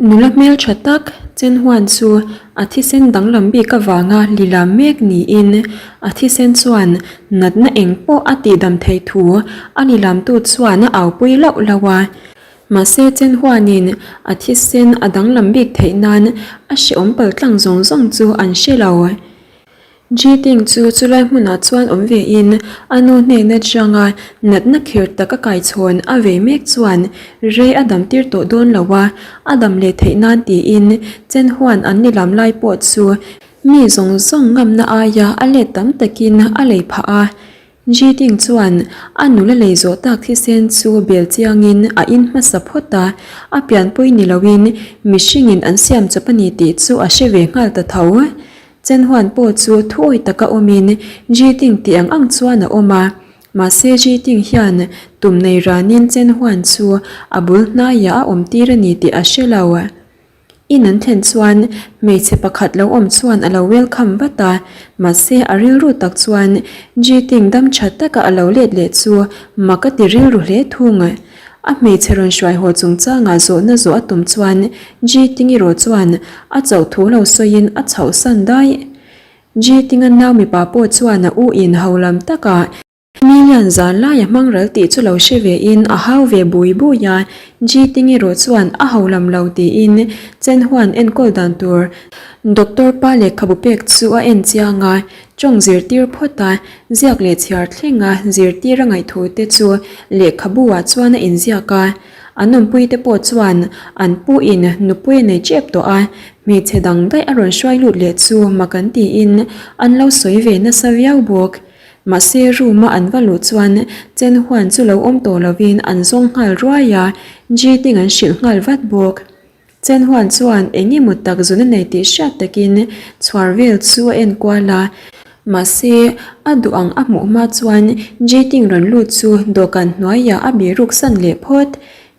Nula hmeltha tak Chen Huan chu a thisen danglam bik avanga lilam mek niin a thisen chuan natna eng pawh a tihdam theih thu a lilamtu chuan a aupui lauh lauh a. Mahse Chen Huanin a thisen a danglam bik theih nan a hrehawm paltlang zawng zawng chu an hre lo. Ji-Ting chu chulai hmunah chuan awm ve in a nu hnen atanga natna kher tak a kaichhawn a vei mek chuan rei a dam tir tawh dawn lo a, a dam leh theih nan tiin Chen Huan an ni lam lai pawh chu mi zawng zawng ngamna aia a let tam takin a lei phah a. Ji-Ting chuan a nula lei zawh tak thisen chu bel chiangin a in hmasa phawt a, a pianpui ni loin mihringin an siam chawp a ni tih chu a hre ve nghal ta tho. Chen Huan pawh chu thuawi taka awmin Ji Ting tih ang ang chuan a awm a. Mahse Ji Ting hian tum nei ranin Chen Huan chu a bul hnaiah a awm tir a ni tih a hre lo. In an thlen chuan hmeichhe pakhat lo awm chuan a lo welcome vat a, mahse a rilru tak chuan Ji Ting dam tha taka a lo let leh chu mak a ti rilru hle thung. A hmeichhe rawn hruai haw chungchangah zawhna zawh a tum chuan Ji Tingi rawh chuan a chauh thu lo sawiin a chhoh san daih. Ji Tinga nau mipa pawh chuan a u in ho lam takah million zan lai a hmang ral tih chu lo hre ve in a hau ve bui bui a, Ji Tingi rawh chuan a ho lam lo tiin Chen Huan enkawl dan tur Doctor pa lehkhabu pek chu a en chiang a, Tawng zirtir phawt a, ziak leh chhiar thlenga zirtir a ngaihthu te chu lehkhabu ah chuan a inziak a. An awmpui te pawh chuan an pu in nupui a nei tep tawh a, hmeichhe dang daih a rawn hruai lut leh chu mak an tiin an lo sawi ve nasa viau bawk. Mahse room a an va luh chuan Chen Huan chu lo awm tawh lovin an zawng nghal ruai a, Ji Ting an hrilh nghal vat bawk. Chen Huan chuan eng emaw tak zun a nei tih hriat takin chhuar vel chu a en kual a, mahse a duh ang a hmuh hma chuan Ji Ting rawn lut chu dawhkan hnuaiah a biruk san leh phawt.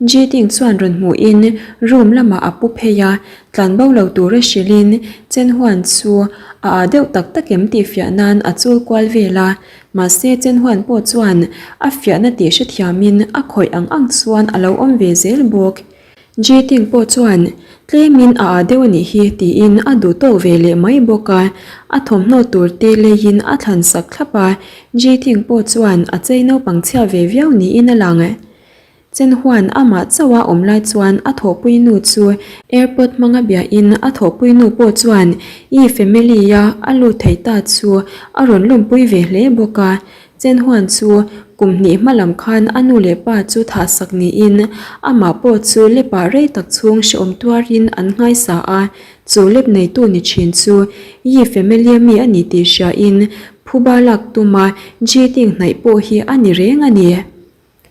Ji Ting chuan rawn hmuhin room lamah a pu phei a, tlanbo lo tura hrilhin Chen Huan chu a ah deuh tak tak em tih fiah nan a chul kual vel a, mahse Chen Huan pawh chuan a fiahna tih hrethiamin a khawih ang ang chuan a lo awm ve zel bawk. Ji-Ting pawh chuan, Tlemin a ah deuh a nih hi, tiin a duh tawk ve leh mai bawk a. A thawmhnaw tur te leiin a thlan sak thlap a. Ji-Ting pawh chuan a chei naupang chhia ve viau niin a lang. Chen Huan amah chauh a awm lai chuan a thawhpui nu chu airport hmanga biahin a thawhpui nu pawh chuan Yi family-a a lut thei ta chu a rawn lawmpui ve hle bawk a. Chen Huan chu kum hnih hma lam khan a nu leh pa chu thah sak niin amah pawh chu lepah rei tak chhung hrehawm tuarin an nghaisa a, chu lep neitu ni thin chu Yi family mi a ni tih hriain phuba lak tuma Ji Ting hnaih pawh hi a ni reng a ni.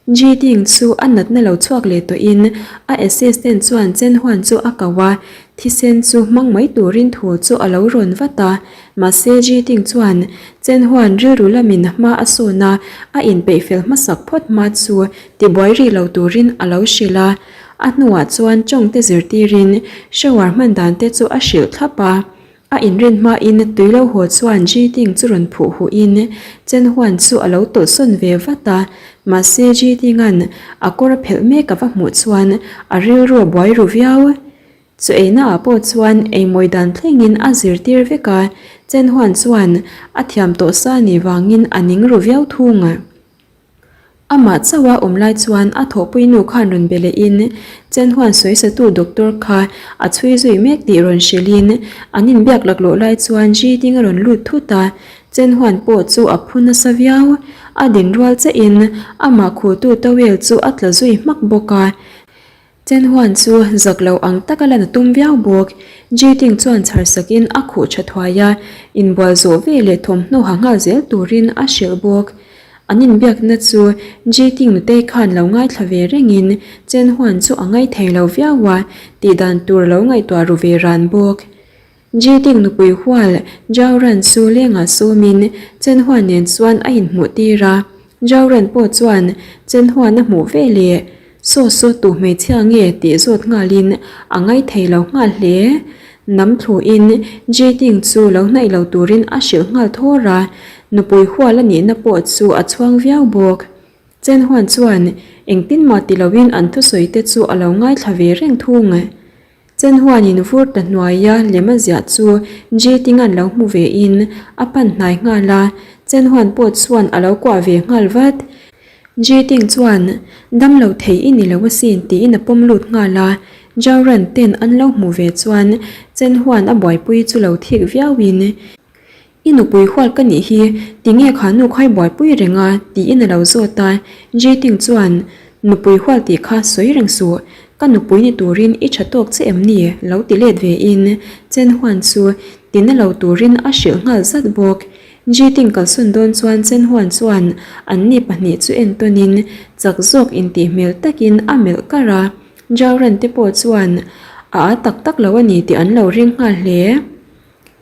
Ji Ting chu a natna lo chhuak leh tawhin a assistant chuan Chen Huan chu a ko a, thisen chu hmang mai turin thu chu a lo rawn vat a. Mahse Ji Ting chuan Chen Huan rilru lamin hma a sawn a, a inpeih fel hmasak phawt hma chu tibuai rih lo turin a lo hrilh a. A hnuah chuan tawng te zirtirin shower hman dan te chu a hrilh thlap a. A inrin hmain tui lo haw chuan Ji Ting chu rawn phuh huhin Chen Huan chu a lo tawlhsawn ve vat a, mahse Ji Tinga'n a kawr a phelh mek a va hmuh chuan a rilru a buai ru viau. Chu einaah pawh chuan eimawi dan thlengin a zirtir vek a, Chen Huan chuan a thiam tawh sa nih vangin a ning ru viau thung. Amah chauh a awm lai chuan a thawhpui nu khan rawn be leh in Chen Huan sawisatu doctor kha a chhui zui mek tih rawn hrilh in an inbiak laklawh lai chuan Ji Ding a rawn lut thut a, Chen Huan pawh chu a phu nasa viau. A din rual chiah in amah khuhtu towel chu a tla zui hmak bawk a. Chen Huan chu zak lo ang taka lan a tum viau bawk. Ji Ting chuan chhar sakin a khuh tha thuai a, inbual zawh ve leh thawmhnaw ha nghal zel turin a hrilh bawk. An inbiakna chu Ji Ting nutei khan lo ngaithla ve rengin Chen Huan chu a ngaithei lo viau a, tihdan tur lo ngaihtuah ru ve ran bawk. Ji Ting nupui hual Zhao Ran chu lengah sawmin Chen Huan nen chuan a inhmuh tir a. Zhao Ran pawh chuan Chen Huan a hmuh ve leh Saw saw tu hmeichhia nge tih zawt nghalin a ngaithei lo nghal hle. Nam thluin Ji Ting chu lo hnaih lo turin a hrilh nghal thawr a, nupui hual a nihna pawh chu a chhuang viau bawk. Chen Huan chuan engtin mah ti loin an thusawi te chu a lo ngaithla ve reng thung. Chen huanin vur ta hnuaia lem a ziah chu Ji-Tinga'n lo hmu vein a pan hnai nghal a, Chen huan pawh chuan a lo kuah ve nghal vat. Ji-Ting chuan, Dam lo thei i ni lo asin tiin a pawm lut nghal a, Zhao-Ran ten an lo hmuh ve chuan Chen huan a buaipui chu lo thik viauin, I nupui hual ka nih hi, tinge kha nu khai buaipui reng a? tiin a lo zawt a. Jeiting chuan, Nupui hual tih kha sawi reng suh, ka nupui ni turin i tha tawk che em ni? lo ti let ve in Chen Huan chu tina lo turin a hrilh nghal zat bawk. Jeiting kalsawn dawn chuan Chen Huan chuan anni pahnih chu entawnin chak zawk intih hmel takin a melh kar a. Jauran te pawh chuan a a tak tak lo a ni tih an lo ring nghal hle.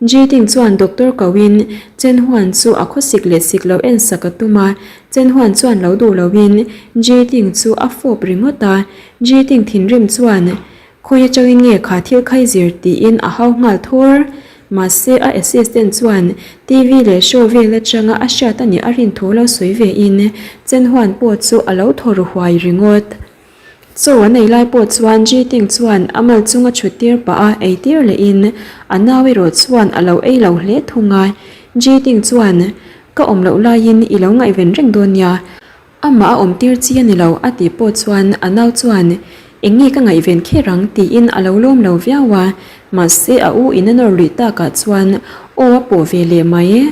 Jiding chuan doctor koin Chen Huan chu a khawsik leh sik lo en sak a tum a, Chen Huan chuan lo duh loin Jiding chu a fawp ringawt a, Jiding thinrim chuan Khawi atangin nge kha thil khai zir tiin a hau nghal thawr. Mahse a assistant chuan TV leh show vel atanga a hriat a nih a rin thu lo sawi ve in Chen Huan pawh chu a lo thaw ru huai ringawt. Chaw an ei lai pawh chuan Ji Ting chuan a mal chunga chhut tir pah a ei tir lehin a nau erawh chuan a lo ei lo hle thung a. Ji Ting chuan, Ka awm loh laiin i lo ngaihven reng dawn nia, amah a awm tir chi a ni lo a tih pawh chuan a nau chuan, Eng nge ka ngaihven kher ang? tiin a lo lawm lo viau a, mahse a u in a nawr luih takah chuan aw a pawh ve leh mai.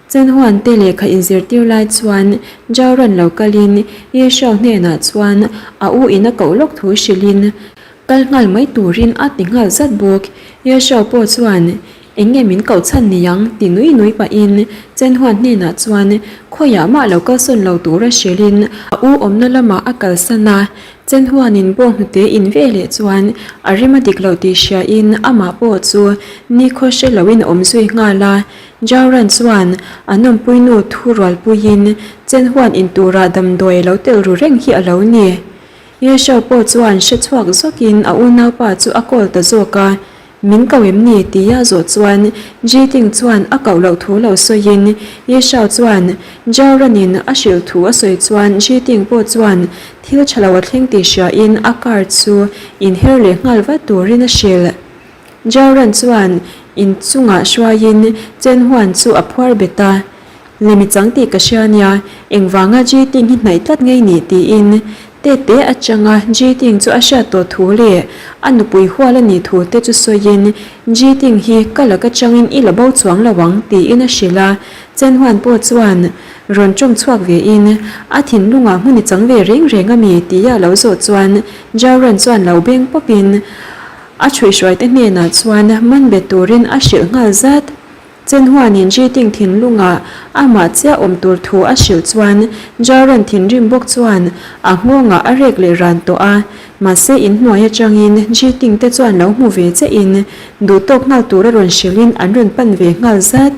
Chenhuan te lehkha inzirtir lai chuan Jauran lo kalin Ye Xiao hnenah chuan a u in a koh lawk thu hrilhin kal nghal mai turin a ti nghal zat bawk. Ye Xiao pawh chuan eng nge min koh chhan ni ang ti nui nui pahin Chenhuan hnenah chuan khawiah mah lo kalsawn lo tura hrilhin a u awmna lamah a kalsan a. Chenhuanin bawnghnute in ve leh chuan a rim a dik loh tih hriain amah pawh chu nikhaw hre loin a awm zui nghal a. Jauran chuan a nawmpuinu thu rualpuiin Chen huan in turah damdawi a lo telh ru reng hi a lo ni. Yesho pawh chuan hre chhuak zawkin a unaupa chu a call ta zawk a, Min ko em ni? tia zawh chuan Ji Ting chuan a koh loh thu lo sawiin Yesho chuan Jauran-in a hrilh thu a sawi chuan Ji Ting pawh chuan thil tha lo a thleng tih hriain a car chu inher leh nghal vat turin a hrilh. Jauran chuan in chungah hruaiin Chen Huan chu a phuar bet a, Lemi chang tih ka hria nia, engvanga Ji Ting hi hnaih tlat ngei ni tiin tete atanga Ji Ting chu a hriat tawh thu leh a nupui hual a nih thu te chu sawiin Ji Ting hi ka lak atangin i la bo chuang lo ang tiin a hrilh a, Chen Huan pawh chuan rawn tawng chhuak vein a thinlungah hmun i chang ve reng reng a mi tia a lo zawh chuan Jauran chuan lo beng pawpin A chhuihhruaite hnenah chuan man be turin a hrilh nghal zat. Chen huanin Ji Ting thinlungah amah chiah awm tur thu a hrilh chuan Jauran thinrim bawk chuan a nghawngah a rek leh ran tawh a. Mahse inhnuai atangin Ji Ting te chuan lo hmu ve che in duhtawk nghal tura rawn hrilhin an rawn pan ve nghal zat.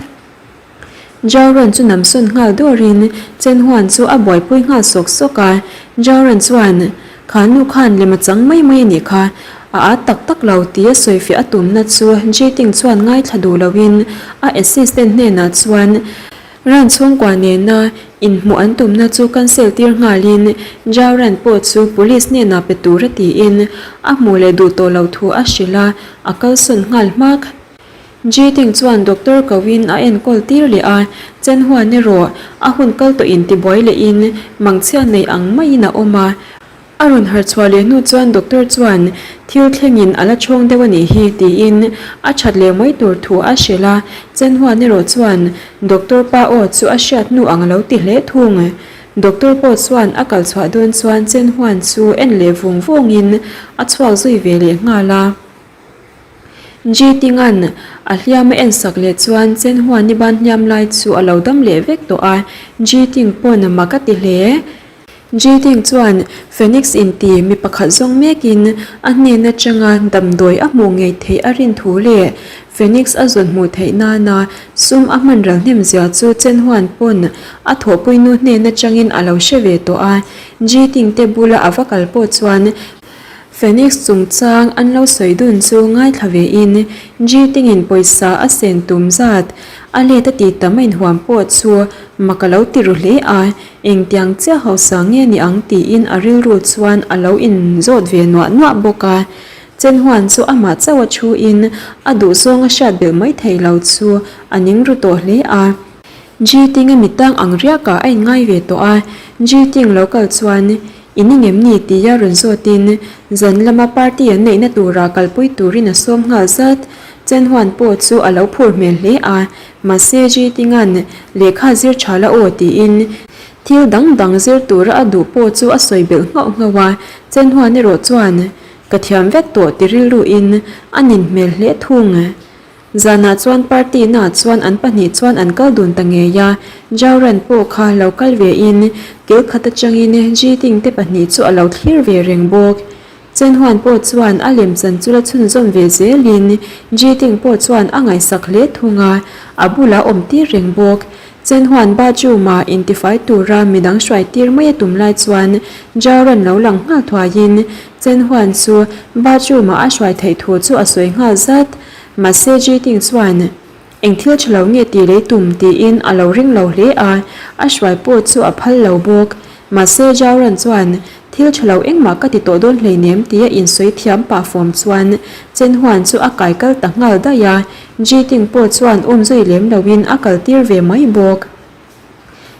Jauran chu namsawn nghal dawrin Chen Huan chu a buaipui nghal sawk sawk a. Jauran chuan, Kha nu khan lem a chang mai mai a nih kha, a at tak tak lo tia sawifiah a tumna chu Ji Ting chuan ngaithla duh loin a assistant hnenah chuan Ran chhungkua nena inhmuh an tumna chu cancel tir nghalin Jauran pawh chu police hnenah pe tura tiin a hmuh leh duh tawh lo thu a hrilh a, a kalsawn nghal hmak. Ji Ting chuan doctor koin a enkawl tir leh a, Chen Huan erawh a hun kal tawh in tibuai lehin mangchhia nei ang maiin a awm a. A rawn harh chhuah leh hnu chuan doctor chuan thil thlengin a la chhawng deuh a nih hi tiin a that leh mai tur thu a hrilh a, Chen Huan erawh chuan doctor pa aw chu a hriat hnu ang a lo ti hle thung. Doctor pawh chuan a kal chhuah dawn chuan Chen Huan chu en leh vung vungin a chhuak zui ve leh nghal a. Ji Tinga'n a hliam a en sak leh chuan Chen Huan-i ban hliam lai chu a lo dam leh vek tawh a, Ji Ting pawn mak a ti hle. Ji Ting chuan Phoenix inti mi pakhat zawng mekin a hnen atanga damdawi a hmuh ngei theih a rin thu leh Phoenix a zawn hmuh theih nana sum a hman ral hnem zia chu Chen Huan pawn a thawhpuinu hnen atangin a lo hre ve tawh a, Ji Ting te bula a va kal pawh chuan Phoenix chungchang an lo sawi dun chu ngaithla ve in Ji Tingin pawisa a sen tum zat a let a ti tam a inhuam pawh chu mak a lo ti ru hle a, engtiang chiah hausa nge ni ang tiin a rilru chuan a lo inzawt ve nuah nuah bawk a. Chen Huan chu amah chauh a thu in a duhzawng a hriat belh mai thei lo chu a ning ru tawh hle a. Ji Ting a mitang ang riak ah a inngai ve tawh a, Ji Ting lo kal chuan I ni ngem ni tia rawn zawt in zan lama party an neihna tura kalpui turin a sawm nghal zat. Chen Huan pawh chu a lo phur hmel hle a, mahse Ji Tinga'n lehkha zir tha la aw tiin Thil dang dang zir tura a duh pawh chu a sawi belh nghauh nghauh a, Chen Huan erawh chuan, Ka thiam vek tawh ti rilruin a nin hmel hle thung. Zanah chuan party naah chuan an pahnih chuan an kal dun ta ngei a, Zhao Ran pawh kha lo kal vein kil khat atangin Ji Ting te pahnih chu a lo thlir ve reng bawk. Chen Huan pawh chuan a lemchan chu la chhunzawm ve zelin Ji Ting pawh chuan a ngaihsak hle thung a, a bulah awm tir reng bawk. Chen Huan bathroom-ah intifai tura midang hruai tir mai a tum lai chuan Zhao Ran lo lang nghal thuaiin Chen Huan chu bathroom-ah a hruai theih thu chu a sawi nghal zat. Mahse Ji Ting chuan Eng thil tha lo nge tih lei tum tiin a lo ring lo hle a, a hruai pawh chu a phal lo bawk. Mahse Jauran chuan, Thil tha lo engmah ka ti tawh dawn hleinem tia insawi thiam pah fawm chuan Chen Huan chu a kai kal ta nghal daih a, Ji Ting pawh chuan um zui lem loin a kal tir ve mai bawk.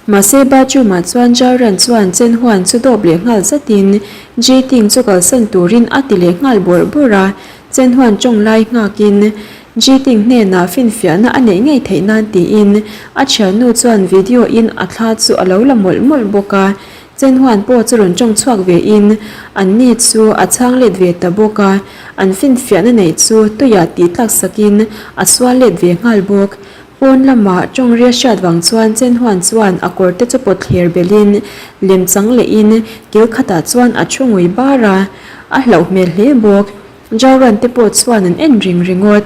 Mahse bathroom-ah chuan Jauran chuan Chen Huan chu dawp leh nghal zatin Ji Ting chu kalsan turin a ti leh nghal bawrh bawrh a, Chen Huan tawng lai nghakin Ji Ting hnenah finfiahna a neih ngei theih nan tiin a thiannu chuan video in a thla chu a lo la mawlh mawlh bawk a, Chen Huan pawh chu rawn tawng chhuak ve in an ni chu a chhang let ve ta bawk a, an finfiahna neih chu tuiah tih tlak sakin a sual let ve nghal bawk. Pawn lama tawng ria hriat vang chuan Chen Huan chuan a kawr te chu pawt thler belhin lem chang lehin kil khatah chuan a thu ngui bar a, a hlauh hmel hle bawk. Zhao Ran te pawh chuan an en ring ringawt.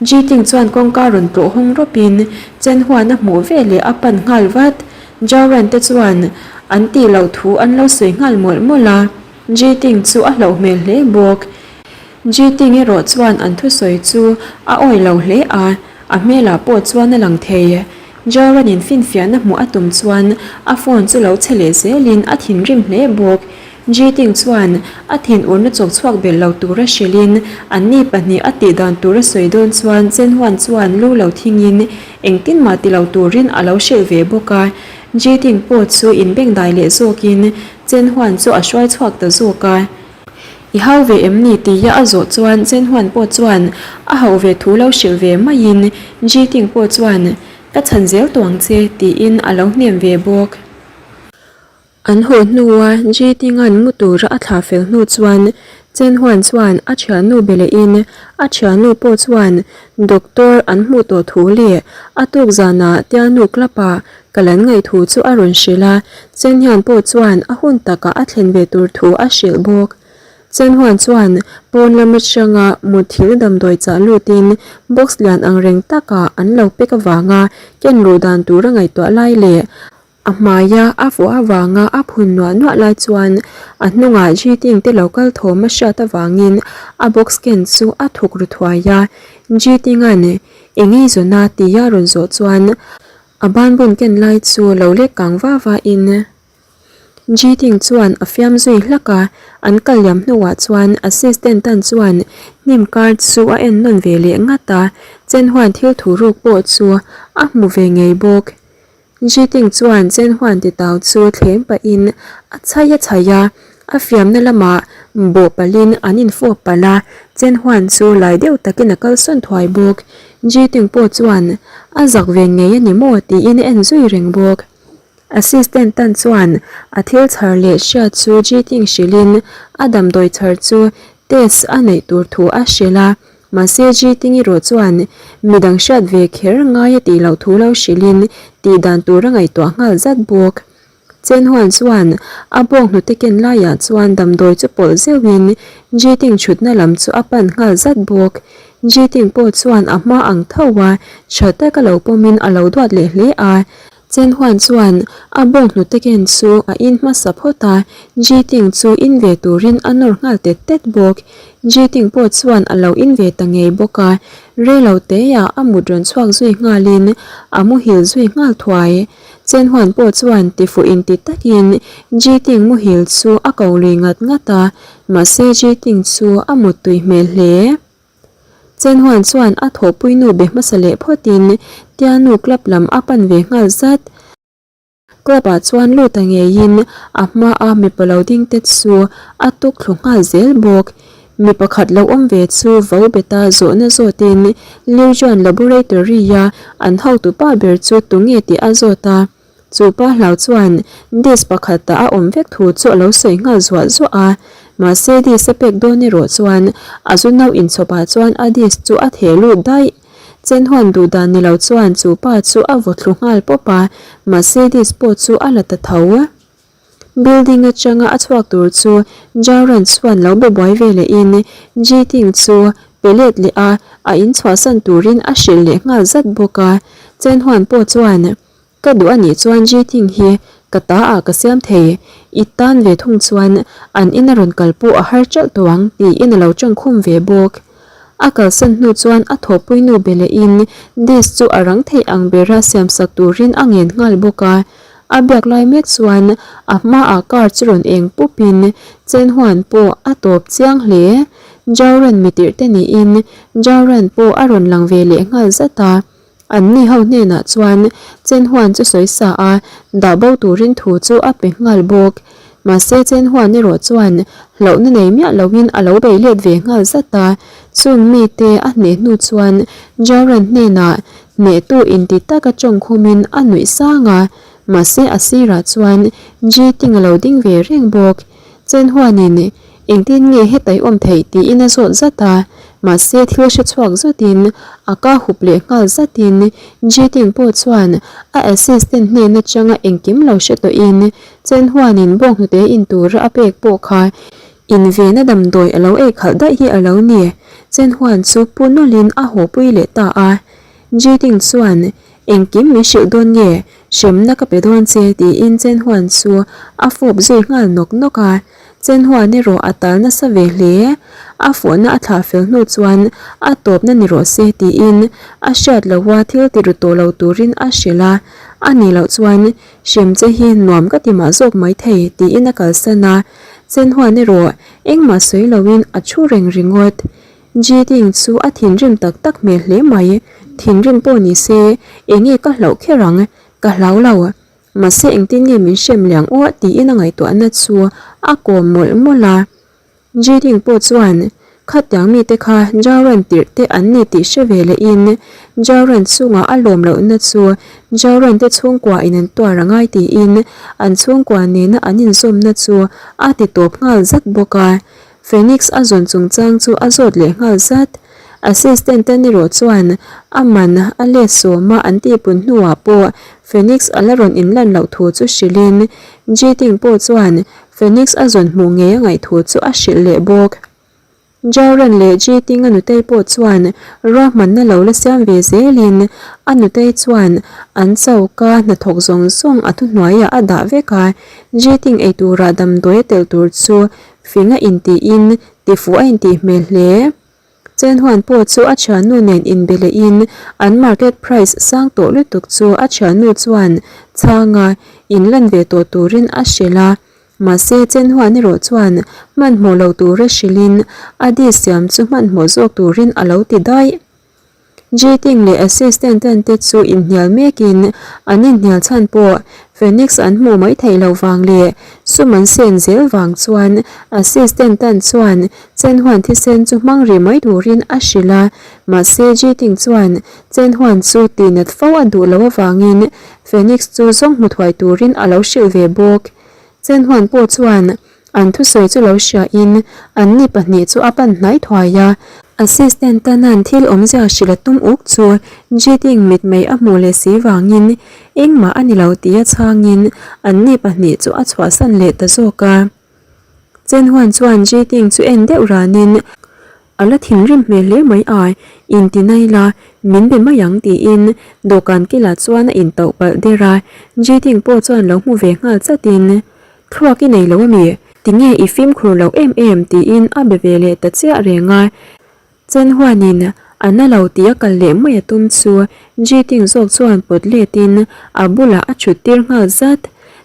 Ji Ting chuan kawngka rawn tlawh hawng rawpin Chen Huan a hmuh ve leh a pan nghal vat. Zhao Ran te chuan an tih loh thu an lo sawi nghal mawlh mawlh a, Ji Ting chu a hlauh hmel hle bawk. Ji Ting erawh chuan an thusawi chu a awih lo hle a, a hmelah pawh chuan a lang thei. Joran-in finfiahna hmuh a tum chuan a phone chu lo che leh zelin a thinrim hle bawk. Ji Ting chuan a thinurna chawk chhuak belh lo tura hrilhin anni pahnih a tih dan tura sawi dawn chuan Chen Huan chuan lu lo thingin engtin mah ti lo turin a lo hrilh ve bawk a. Ji Ting pawh chu inbengdai leh zawkin Chen Huan chu a hruai chhuak ta zawk a. I hau ve em ni tia a zawh chuan Chen Huan pawh chuan a hauh ve thu lo hrilh ve maiin Ji Ting pawh chuan Ka chhan zel tawh ang che tiin a lo hnem ve bawk. An haw hnua Ji Tinga'n mu tura a thlah fel hnu chuan Chen Huan chuan a thiannu be lehin a thiannu pawh chuan Doctor an hmuh tawh thu leh a tuk zanah Tianu Club-ah Ka lan ngaih thu chu a rawn hrilh a, Chen hian pawh chuan a hun takah a thlen ve tur thu a hrilh bawk. Chen Huan chuan pawn lam atanga mutthilh damdawi chah lutin box lian ang reng takah an lo pek avanga ken luh dan tur a ngaihtuah lai leh a hmaia a fuh avanga a phun nuah nuah lai chuan a hnungah Ji Ting te lo kal thawm a hriat avangin a box ken chu a thuk ru thuai a, Ji Tinga'n eng ei zawna tia rawn zawh chuan A banbun ken lai chu lo lek kang va va in Ji Ting chuan a fiam zui hlak a, an kal liam hnuah chuan assistant tan chuan hnim kar chu a en nawn ve leh ngat a, Chen Huan thil thu ruk pawh chu a hmu ve ngei bawk. Ji Ting chuan Chen Huan titau chu thleng pahin a chhai a chhai a, A fiamna lamah bawh palhin an infawp palh a, Chen Huan chu lai deuh takin a kalsawn thuai bawk. Ji Ting pawh chuan a zak ve ngei a ni maw tiin a en zui reng bawk. Assistant tan chuan a thil chhar leh hriat chu Ji Ting hrilhin a damdawi chhar chu test a neih tur thu a hrilh a, mahse Ji Ting erawh chuan midang hriat ve kher ngai a tih loh thu lo hrilhin tih dan tur a ngaihtuah nghal zat bawk. Chen Huan chuan a bawng hnute ken laiah chuan damdawi chu pawlh zeuhin Ji Ting chhutna lam chu a pan nghal zat bawk. Ji Ting pawh chuan a hma ang tho a, tha taka lo pawmin a lo duat leh hle a. Chen Huan chuan a bawnghnute ken chu a in hmasa phawt a, Ji Ting chu in ve turin a nawr nghal tet tet bawk. Ji Ting pawh chuan a lo in ve ta ngei bawk a, rei lo teah a mut rawn chhuak zui nghalin a muhil zui nghal thuai. Chen Huan pawh chuan tifuh inti takin Ji Ting muhil chu a ko lui ngat ngat a, mahse Ji Ting chu a muttui hmel hle. Chen Huan chuan a thawhpui nu be hmasa leh phawtin Tianu club lam a pan ve nghal zat. Club ah chuan lut a ngeiin a hma a mipa lo ding te chu a tuk thlu nghal zel bawk. Mi pakhat lo awm ve chu vo beta zawhna zawtin Liu Juan Laboratory a an hotupa ber chu tunge tih a zawt a. Chu pa hlau chuan disc pakhat ah a awm vek thu chu a lo sawi nghal zuah zuah a, mahse disc a pek dawn erawh chuan a zu no inchhawp ah chuan a disc chu a theh lut daih. Chen huan duh dan ni lo chuan chu pa chu a vaw thlu nghal pawp a, mahse disc pawh chu a la ta tho. Building atanga a chhuak tur chu Jauran chuan lo be buai ve lehin Ji Ting chu pe let leh a, a inchhuahsan turin a hrilh leh nghal zat bawk a. Chen huan pawh chuan Ka duh a nih chuan Ji Ting hi ka ta ah ka siam thei, i tan ve thung chuan an ina rawn kal pawh a har ṭalh tawh ang tiin a lo ṭawng khum ve bawk. A kalsan hnu chuan a thawhpui nu be lehin disc chu a rang theih ang bera siamsak turin a ngen nghal bawk a. A biak lai mek chuan a hmaah car chu rawn eng pupin Chen Huan pawh a tawp chiang hle. Jauran mitirh te niin Jauran pawh a rawn lang ve leh nghal zat a. An ni ho hnenah chuan Chen Huan chu sawi sa a, dah bo turin thu chu a pe nghal bawk. Mahse Chen Huan erawh chuan hlauhna nei miah loin a lo bei let ve nghal zat a, chung mite a hneh hnu chuan Jauran hnenah hnehtu inti taka tawng khumin a nuih sang a, mahse a sirah chuan Ji Ting a lo ding ve reng bawk. Chen Huanin Engtin nge hetai awm theih tiin a zawt zat a, mahse thil hre chhuak zawtin a ka hup leh nghal zatin Ji Ting pawh chuan a assistant hnen atanga engkim lo hre tawhin Chen Huanin bawnghnute in tura a pek pawh kha invena damdawi a lo ei khalh daih hi a lo ni. Chen Huan chu pu nawlhin a hawpui leh ta a. Ji Ting chuan Engkim min hrilh dawn nge? Hremna ka pe dawn che tiin Chen Huan chu a fawp zui nghal nawk nawk a. Chen Huan erawh a tal nasa ve hle. A fawhna a thlah fel hnu chuan a tawpna ni rawh se tiin a hriat loha thil ti ru tawh lo turin a hrilh a. A nih loh chuan hrem che hi nuam ka ti mah zawk maithei tiin a kalsan a. Chen Huan erawh engmah sawi loin a thu reng ringawt. Ji Ting chu a thinrim tak tak hmel hle mai. Thinrim pawh ni se enge ka hlauh kher ang? Ka hlau lo. Mahse engtin nge min hrem liang uah tiin a ngaihtuahna chu a kawm mawlh mawlh a. Ji Ting pawh chuan khatiang mite kha Jauran tirh te an ni tih hre ve lehin Jauran chungah a lawm lohna chu Jauran te chhungkua in an tuar a ngai tiin an chhungkua nena an inzawmna chu a ti tawp nghal zat bawk a. Phoenix a zawn chungchang chu a zawt leh nghal zat. Assistant te erawh chuan a man a let sawma an tihpun hnuah pawh Phoenix a la rawn inlan loh thu chu hrilhin Ji Ting pawh chuan Phoenix a zawn hmuh ngei a ngaih thu chu a hrilh leh bawk. Jauran leh Ji Ting a nutei pawh chuan ruahmanna lo la siam ve zelin a nutei chuan an choka hnathawk zawng zawng a thuhnuaiah a dah vek a, Ji Ting eiturah damdawi a telh tur chu Fing a intiin tifuh a intih hmel hle. Chen Huan pawh chu a thiannu nen inbe lehin an market price sang tawh lutuk chu a thiannu chuan chhanga inlan ve tawh turin a hrilh a. Mahse Chen Huan erawh chuan hmanhmawh lo tura hrilhin a dish siam chu hmanhmawh zawk turin a lo ti daih. Ji Ting leh assistant ten te chu inhnial mekin an inhnial chhan pawh Phoenix an hmuh mai theih loh vang leh sum an sen zel vang chuan assistant tan chuan Chen Huan thisen chu hmang rih mai turin a hrilh a, mahse Ji Ting chuan Chen Huan chu tihnat fo a duh loh avangin Phoenix chu zawng hmu thuai turin a lo hrilh ve bawk. Chen Huan pawh chuan An thusawi chu lo hriain an ni pahnih chu a pan hnai thuai a. Assistant Tanan thil awmzia hrilh a tum uk chu Ji Ting mitmei a hmuh leh si vangin engmah a ni lo tia chhangin an ni pahnih chu a chhuahsan leh ta zawk a. Chen Huan chuan Ji Ting chu en deuh ranin. A la thinrim hmel hle mai a, inti nai la, min be mai ang tiin dawhkan kilah chuan a intauh palh der a, Jitting pawh chuan lo hmu ve nghal chatin, Thluak i nei lo ami? Tinge i fimkhur loh em em tiin a be ve leh ta chiah reng a. Chen huanin a na lo tih a kal leh mai a tum chu Jitting zawk chuan pawt letin a bulah a thut tir nghal zat.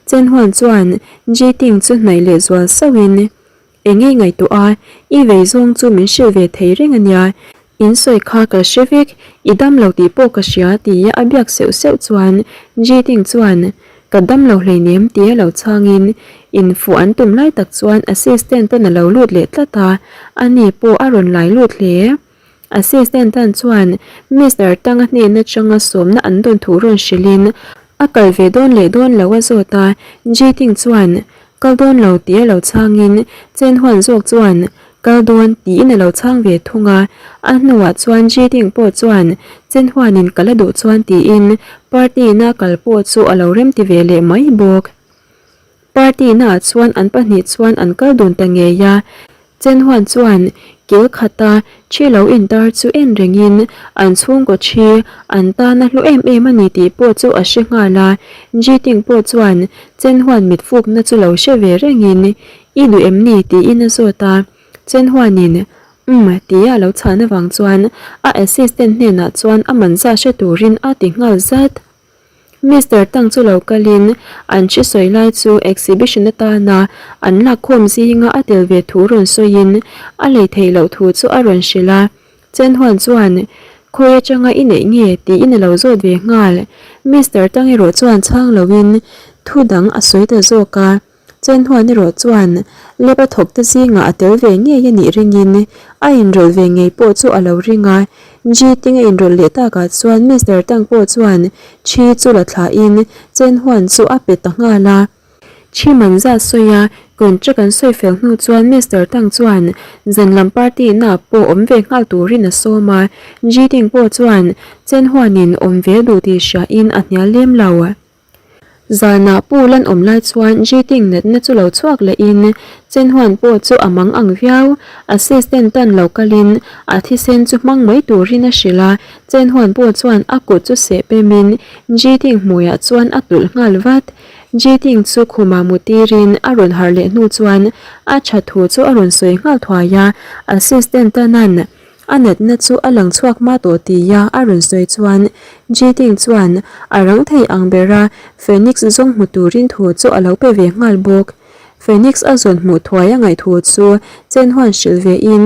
Chen huan chuan Jitting chu hnaih leh zual sauhin Eng nge ngaihtuah a, i vei zawng chu min hrilh ve thei reng a nia. In sawi kha ka hre vek, i dam lo tih pawh ka hria tia a biak seuh seuh chuan Jitting chuan Ka dam lo hleinem tia lo chhangin infuh an tum lai tak chuan assistant tan a lo lut leh tlat a, ani pawh a rawn lai lut hle. Assistant tan chuan Mister Tanga hnen atanga sawmna an dawn thu rawn hrilhin a kal ve dawn leh dawn lo a zawt a, Jitting chuan Kal dawn lo tih a lo chhangin Chen Huan zawk chuan Kal dawn tiin a lo chhang ve thung a, a hnuah chuan Jitting pawh chuan Chen Huanin kal a duh chuan tiin party na kal pawh chu a lo remti ve leh mai bawk. Party naah chuan an pahnih chuan an kal dun ta ngei a, Chen Huan chuan kil khata thi lo intar chu en rengin an chhungkaw thi an tana hlu em em a ni tih pawh chu a hre nghal a, Jiting pawh chuan Chen Huan mit fukna chu lo hre ve rengin I duh em ni? tiin a zawt a, Chen Huanin Umm tia a lo chhan avang chuan a assistant hnenah chuan a man zah hre turin a ti nghal zat. Mister Tang chu lo kalin an hri sawi lai chu exhibition atana an lakkhawm zinga a tel ve thu rawn sawiin a lei theih loh thu chu a rawn hrilh a. Chen Huan chuan, Khawi atanga i neih nge? tiin a lo zawt ve nghal. Mister Tang erawh chuan chhang loin thu dang a sawi ta zawk a. Chen Huan erawh chuan lab a thawk te zingah a tel ve ngei a nih ringin a inrawlh ve ngei pawh chu a lo ring a. Ji Ting a inrawlh leh takah chuan Mister Tang pawh chuan Thi chu la thlahin Chen Huan chu a pe ta nghal a. Thi man zat sawi a contract an sawi fel hnu chuan Mister Tang chuan zan lam party na pawh awm ve nghal turin a sawm a. Ji Ting pawh chuan Chen Huanin awm ve duh tih hriain a hnial lem lo. Zanah pool an awm lai chuan Jiting natna chu lo chhuak lehin Chen Huan pawh chu a mang ang viau. Assistant tan lo kalin a thisen chu hmang mai turin a hrilh a, Chen Huan pawh chuan a kut chu seh pemin Jiting hmuiah chuan a tulh nghal vat. Jiting chu khumah mu tirin a rawn harh leh hnu chuan a tha thu chu a rawn sawi nghal thuai a, assistant tanan A natna chu a lang chhuak hma tawh tia a rawn sawi chuan Jitting chuan a rang thei ang bera Phoenix zawng hmu turin thu chu a lo pe ve nghal bawk. Phoenix a zawn hmuh thuai a ngaih thu chu Chen huan hrilh ve in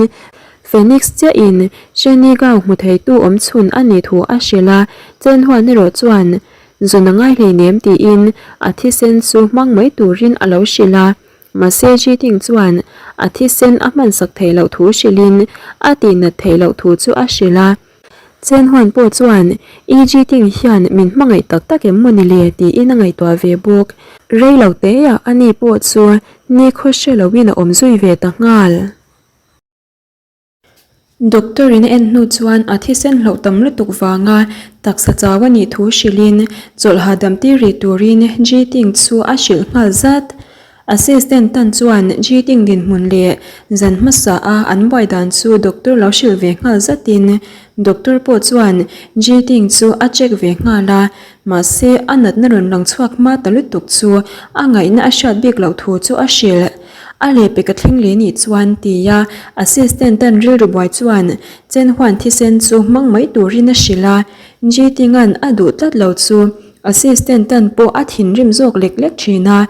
Phoenix chiahin Sheni Gao hmu theitu awm chhun a nih thu a hrilh a, Chen huan erawh chuan zawn a ngai hleinem tiin a thisen chu hmang mai turin a lo hrilh a. Mahse Jiting chuan a thisen a hmansak theih loh thu hrilhin a tihnat theih loh thu chu a hrilh a. Chen Huan pawh chuan I Jiting hian min hmangaih tak tak em maw ni le tiin a ngaihtuah ve bawk. Rei lo teah ani pawh chu nikhaw hre loin a awm zui ve ta nghal. Doctor in a en hnu chuan a thisen hlauh tam lutuk vanga taksa chau a nih thu hrilhin chawlh hahdam tir rih turin Jiting chu a hrilh nghal zat. Assistant tan chuan Jiting dinhmun leh zan hmasa a an buai dan chu doctor lo hrilh ve nghal zatin doctor pawh chuan Jiting chu a check ve nghal a, mahse a natna rawn lang chhuak hma ta lutuk chu a ngaihna a hriat bik loh thu chu a hrilh. A lehpek a thleng leh nih chuan tia assistant an rilru buai chuan Chen Huan thisen chu hmang mai turin a hrilh a, Jitinga'n a duh tlat lo chu assistant an pawh a thinrim zawk lek lek thin a,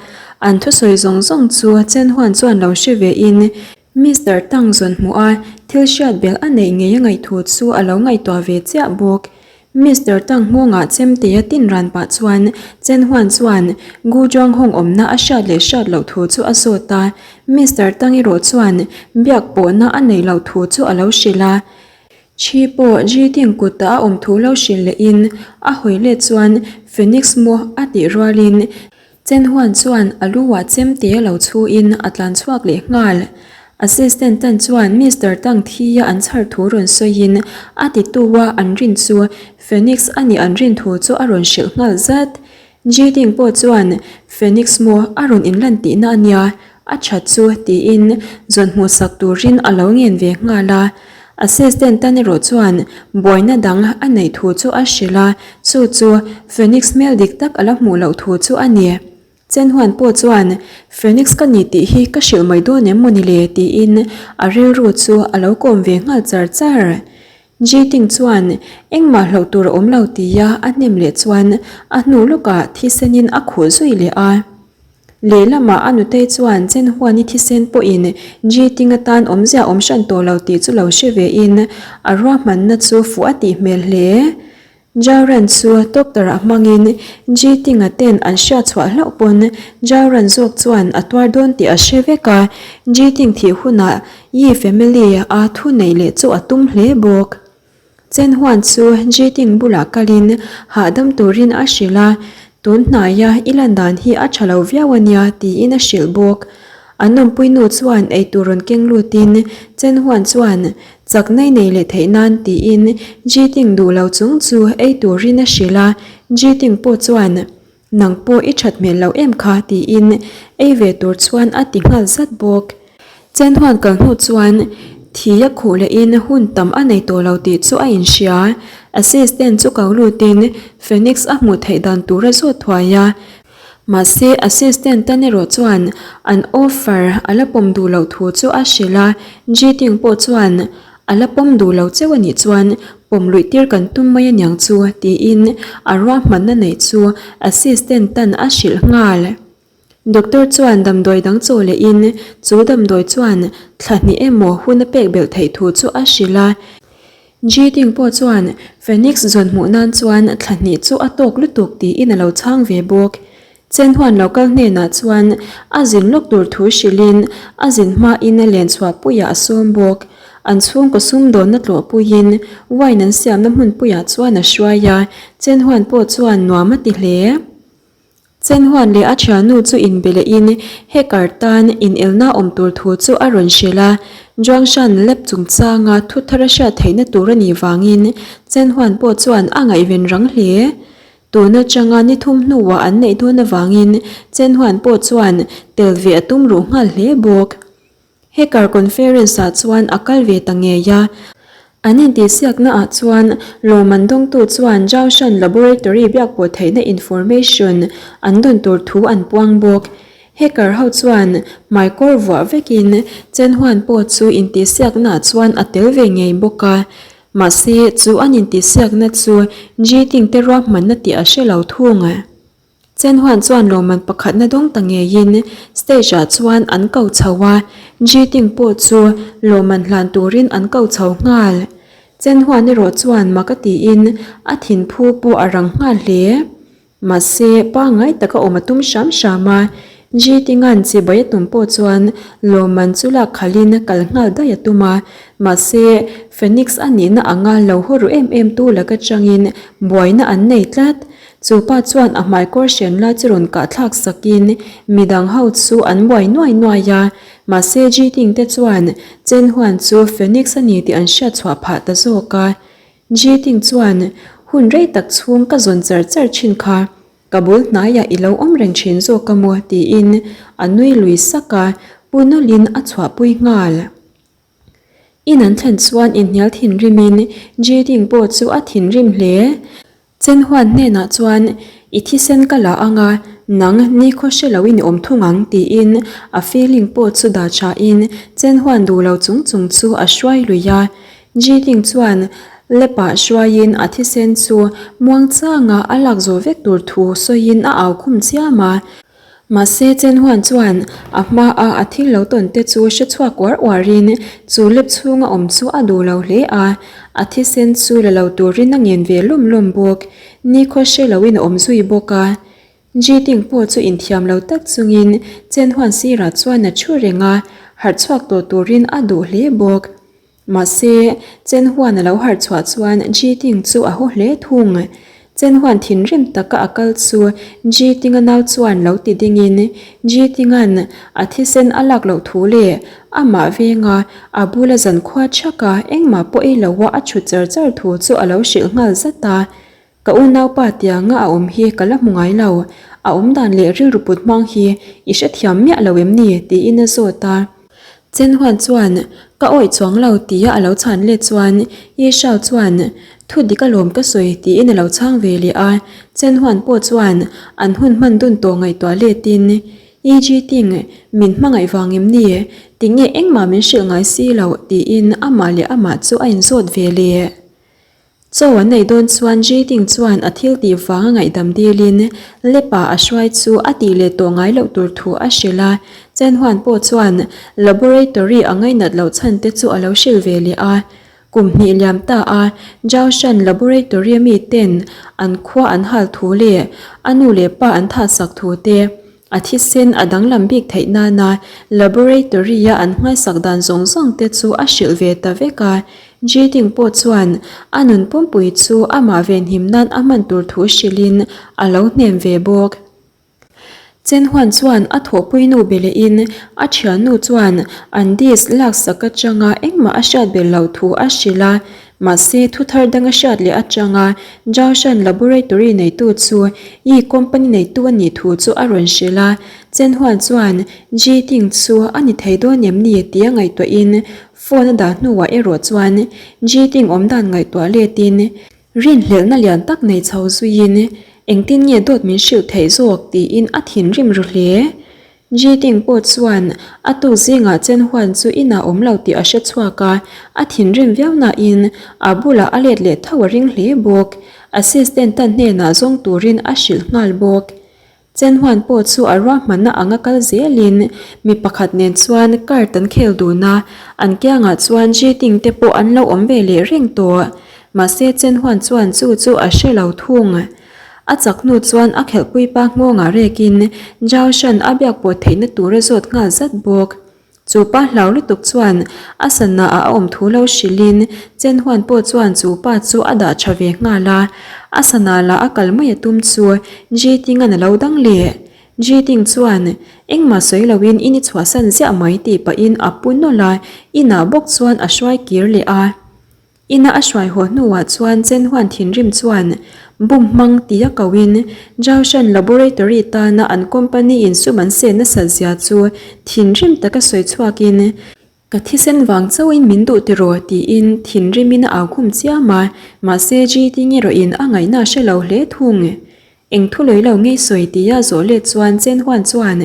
an thusawi zawng zawng chu Chen Huan chuan lo hre ve in Mister Tang zawn hmuh a thil hriat belh a neih ngei a ngaih thu chu a lo ngaihtuah ve chiah bawk. Mister Tang nghawngah chemtea tin ran pah chuan Chen Huan chuan Gu Zhuang Hong awmna a hriat leh hriat loh thu chu a zawt a, Mister Tang erawh chuan biak pawhna a neih loh thu chu a lo hrilh a. Thi pawh Ji Ting kutah a awm thu lo hrilh lehin a hawi let chuan Phoenix maw a tih rualin Chen Huan chuan a lu ah chemte a lo chhu in a tlan chhuak leh nghal. Assistant tan chuan Mister Tang thi a an chhar thu rawn sawi in a ti tu a an rin chu Phoenix a nih an rin thu chu a rawn hrilh nghal zat. Ji Ting pawh chuan Phoenix maw a rawn inlan tihna a nia, a that chu tiin zawn hmuhsak turin a lo ngen ve nghal a. Assistant tan erawh chuan buaina dang a neih thu chu a hrilh a, chu chu Phoenix hmel dik tak a la hmuh loh thu chu a ni. Chenhuan pawh chuan Phoenix ka ni tih hi ka hrilh mai dawn em mawni le tiin a rilru chu a lo kawm ve nghal char char. Jitting chuan engmah hlauh tur a awm lo tia a hnem leh chuan a hnu lawkah thisenin a khuh zui leh a. Lehlamah a nutei chuan Chenhuani thisen pawhin Jitting atan awmzia awm hran tawh lo tih chu lo hre vein a ruahmanna chu fuh a tih hmel hle. Jauran chu doctor-ah hmangin Ji Tinga ten an hriat chhuah hlauh pawn Jauran zawk chuan a tuar dawn tih a hre vek a, Ji Ting thih hunah Yi family a thu neih leh chu a tum hle bawk. Chen Huan chu Ji Ting bulah kalin hahdam turin a hrilh a, tun hnaia i lan dan hi a tha lo viau a nia tiin a hrilh bawk. An awmpui nu chuan eitur rawn keng lutin Chen Huan chuan Chak nei nei leh theih nan tiin Ji Ting duh lo chung chu ei turin a hrilh a, Ji Ting pawh chuan Nang pawh i that hmel loh em kha tiin ei ve tur chuan a ti nghal zat bawk. Chen huan kal hnu chuan thi a khuh lehin hun tam a nei tawh lo tih chu a inhria. Assistant chu ko lutin Phoenix a hmuh theih dan tur a zawt thuai a, Mahse, assistant tan erawh chuan an offer a la pawm duh loh thu chu a hrilh a, Ji Ting pawh chuan a la pawm duh lo cheu a nih chuan pawm luih tir kan tum mai aniang chu tiin a ruahmanna neih chu assistant tan a hrilh nghal. Doctor chuan damdawi dang chaw lehin chu damdawi chuan thla hnih emaw hun a pek belh theih thu chu a hrilh a, Ji Ting pawh chuan Phoenix zawn hmuh nan chuan thla hnih chu a tawk lutuk tiin a lo chhang ve bawk. Chen huan lo kal hnenah chuan a zin lawk tur thu hrilhin a zin hmain a len chhuah puiah a sawm bawk. An chhungkaw sumdawnna tlawhpuiin wine an siamna hmunpuiah chuan a hruai a, Chen huan pawh chuan nuam a ti hle. Chen Huan leh a thiannu chu inbe lehin hacker tan inelna awm tur thu chu a rawn hrilh a, Zhuangshan lab chungchanga thu thar a hriat theihna tur a nih vangin Chen Huan pawh chuan a ngaihven rang hle. Tun atanga ni thum hnuah an neih dawn avangin Chen Huan pawh chuan tel ve a tum ruh nghal hle bawk. Hacker conference ah chuan a kal ve ta ngei a. An intihsiakna ah chuan lawmman dawngtu chuan Zhaoshan Laboratory biakpawh theihna information an dawn tur thu an puang bawk. Hacker ho chuan hmaikawr vuah vekin Chen Huan pawh chu intihsiakna ah chuan a tel ve ngei bawk a. Mahse chu an intihsiakna chu Ji Ting te ruahmanna tih a hre lo thung. Chen Huan chuan lawmman pakhatna dawng ta ngeiin stage ah chuan an ko chho a, Ji Ting pawh chu lawmman hlan turin an ko chho nghal. Chen Huan erawh chuan mak a tiin a thinphu pawh a rang nghal hle. Mahse, pangngai taka awm a tum hram hram a, Ji Tinga'n chibai a tum pawh chuan lawmman chu lak khalhin kal nghal daih a tum a, mahse, Phoenix a nihna anga lo haw ru em em tu laka changin buaina an nei tlat. Chu pa chuan a hmaikawr hren lai chu rawn kah thlak sakin midang ho chu an buai nuai nuai a, mahse Ji Ting te chuan Chen Huan chu Phoenix a ni tih an hriat chhuah phah ta zawk a. Ji Ting chuan, Hun rei tak chhung ka zawn char char thin kha, ka bul hnaiah i lo awm reng thin zawk a maw tiin a nui lui sak a, pu nawlhin a chhuahpui nghal. In an thlen chuan inhnial thinrimin Ji Ting pawh chu a thinrim hle. Chen Huan hnenah chuan, I thisen ka la ang a, nang nikhaw hre loin i awm thung ang, tiin a feeling pawh chu dah thain Chen Huan duh lo chung chung chu a hruai lui a. Ji Ting chuan lap-ah hruaiin a thisen chu muangchanga a lak zawh vek tur thu sawiin a au khum chiam a. Mahse, Chen Huan chuan a hmaa a thil lo tawn te chu hre chhuak uar uarin chu lep chhunga awm chu a duh lo hle a, a thisen chu la lo turin a ngen ve lawm lawm bawk. Nikhaw hre loin a awm zui bawk a. Ji Ting pawh chu inthiam lo tak chungin Chen Huan sirah chuan a thu reng a, harh chhuak tawh turin a duh hle bawk. Mahse, Chen Huan a lo harh chhuah chuan Ji Ting chu a haw hle thung. Chen Huan thinrim taka a kal chu Ji Tinga nau chuan lo ti dingin Ji Tinga'n a thisen a lak loh thu leh amah venga a bula zankhua chhaka engmah pawh ei loa a chhut char char thu chu a lo hrilh nghal zat a. Ka unaupa tianga a awm hi ka la hmu ngai lo, a awm dan leh rilru put hmang hi i hrethiam miah lo em ni? tiin a zawt a. Chen Huan chuan, Ka awih chuang lo tia a lo chhan let chuan Ye Shao chuan, Thu dik alawm ka sawi tiin a lo chhang ve leh a. Chen Huan pawh chuan an hun hman dun tawh ngaihtuah letin, Ye Ji Ting, min hmangaih vang em ni? Tinge engmah min hrilh ngai si loh tiin amah leh amah chu a inzawt ve leh. Chaw an nei dawn chuan Jading chuan a thil tih vanga ngaihdam dilin Lepa a hruai chu a tih leh tawh ngai loh tur thu a hrilh a. Chen Huan pawh chuan laboratory a ngainat loh chhan te chu a lo hrilh ve leh a. Kum hnih liam ta a Zhaoshan laboratory a mi ten an khua an hal thu leh a nu leh pa an thahsak thu te A thisen a danglam bik theih nana laboratory-a an nghaisak dan zawng zawng te chu a hrilh ve ta vek a. Jiding pawh chuan a nun pumpui chu amah venhim nan a hman tur thu hrilhin a lo hnem ve bawk. Chen Huan chuan a thawhpui nu be lehin a thiannu chuan an disc laksak atanga engmah a hriat belh loh thu a hrilh a. Mahse, thu thar dang a hriat leh atanga Zhaoshan Laboratory neitu chu Yi Company neitu a nih thu chu a rawn hrilh a. Chen Huan chuan Ji Ting chu a ni thei dawn em ni tia ngaihtuahin phone a dah hnuah erawh chuan Ji Ting awm dan ngaihtuah letin rinhlelhna lian tak nei chho zuiin engtin nge dawt min hrilh theih zawk tiin a thinrim ru hle. Jiding pawh chuan a tuk zingah Chen Huan chu inah awm lo tih a hre chhuak a, a thinrim viau nain a bulah a let leh tho a ring hle bawk. Assistant tan hnenah zawng turin a hrilh nghal bawk. Chen Huan pawh chu a ruahmanna anga kal zelin mi pakhat nen chuan card an khel dun a, an kiangah chuan Jiding te pawh an lo awm ve leh reng tawh. Mahse Chen Huan chuan chu chu a hre lo thung. A chak hnu chuan a khelhpui pa nghawngah rekin Zhao Shan a biak pawh theihna tur a zawt nghal zat bawk. Chu pa hlau lutuk chuan a sana ah a awm thu lo hrilhin Chen Huan pawh chuan chu pa chu a dah tha ve nghal a. A sana lah a kal mai a tum chu Ji Tingan a lo dang leh. Ji Ting chuan engmah sawi loin in i chhuahsan ziah mai tih pahin a pu nawlh a, inah bawk chuan a hruai kir leh a. Ina a hruai haw hnuah chuan Chen Huan thinrim chuan bum hmang tia koin Zhaoshan Laboratory tana an company in sum an seh nasat zia chu thinrim taka sawi chhuakin, Ka thisen vang chauhin min duh tiraw tiin thinrimin a au khum chiam a, mahse GT ngerawhin a ngaihna a hre lo hle thung. Eng thu lawih lo ngei sawi tia zawh let chuan Chen Huan chuan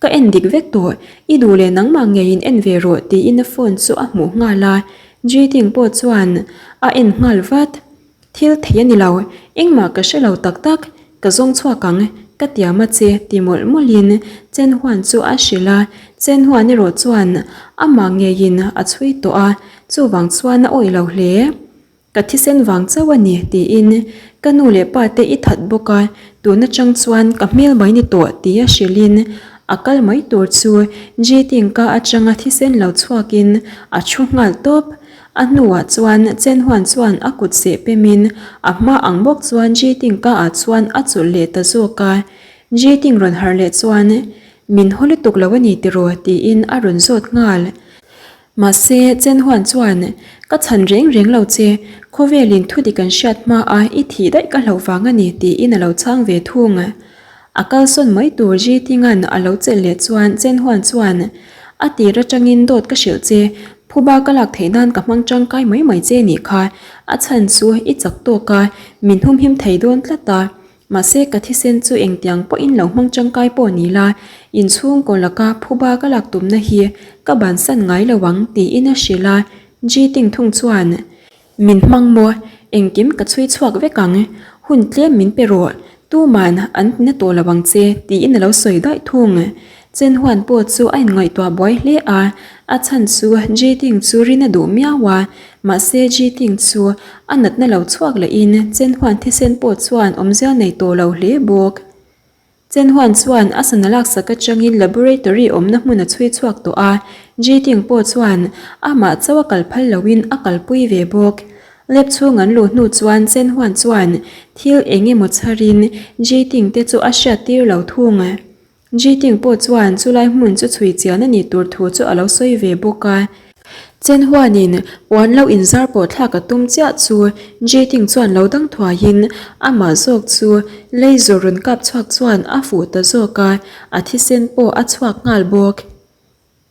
Ka en dik vek tawh, i duh leh nangmah ngeiin en ve rawh tiin a phone chu a hmuh nghal a, Jiding pawh chuan a en nghal vat. Thil thei a ni lo, engmah ka hre lo tak tak, ka zawng chhuak ang, ka tiam a che ti mawlh mawlhin Chen Huan chu a hrilh a, Chen Huan erawh chuan amah ngeiin a chhui tawh a, chuvang chuan a awih lo hle. Ka thisen vang chauh a ni, tiin ka nu leh pa te i that bawk a, tun atang chuan ka hmel mai ni tawh tia hrilhin a kal mai tur chu Jitting ka atanga thisen lo chhuakin a thu nghal tawp. A hnuah chuan Chen Huan chuan a kut seh pemin a hma ang bawk chuan Jitting ka ah chuan a chulh leh ta zawk a. Jitting rawn harh leh chuan, Min haw lutuk lo a ni tiraw? tiin a rawn zawt nghal. Mahse, Chen Huan chuan, Ka chhan reng reng lo che, khawvelin thu dik an hriat hma a i thih daih ka hlauh vang a ni tiin a lo chhang ve thung. A kalsawn mai tur Ji Tinga'n a lo chelh leh chuan Chen Huan chuan, A tir atangin dawt ka hrilh che, phuba ka lak theih nan ka hmang tangkai mai mai che nih kha, a chhan chu i chak tawk a, min humhim thei dawn tlat a. Mahse ka thisen chu engtiang pawhin lo hmang tangkai pawh ni la, inchhungkaw laka phuba ka lak tumna hi ka bansan ngai lo ang tiin a hrilh a, Ji Ting thung chuan, Min hmang maw? Engkim ka chhui chhuak vek ang, hun tlem min pe rawh, tuman an tina tawh lo ang che tiin a lo sawi daih thung. Chen Huan pawh chu a inngaihtuah buai hle a, a chhan chu Ji Ting chu rin a duh miau a, mahse Ji Ting chu a natna lo chhuak lehin Chen Huan thisen pawh chuan awmzia nei tawh lo hle bawk. Chen Huan chuan a sana laksak atangin laboratory awmna hmun a chhui chhuak tawh a, Ji Ting pawh chuan amah chauh a kal phal loin a kalpui ve bawk. Lab chhung an luh hnu chuan Chen Huan chuan thil eng emaw chharin Ji Ting te chu a hriattir lo thung. Jitting pawh chuan chulai hmun chu chhui chian a nih tur thu chu a lo sawi ve bawk a. Chen Huanin puan lo inzar pawh thlak a tum chiah chu Jitting chuan lo dang thuaiin amah zawk chu laser rawn kap chhuak chuan a fuh ta zawk a, a thisen pawh a chhuak nghal bawk.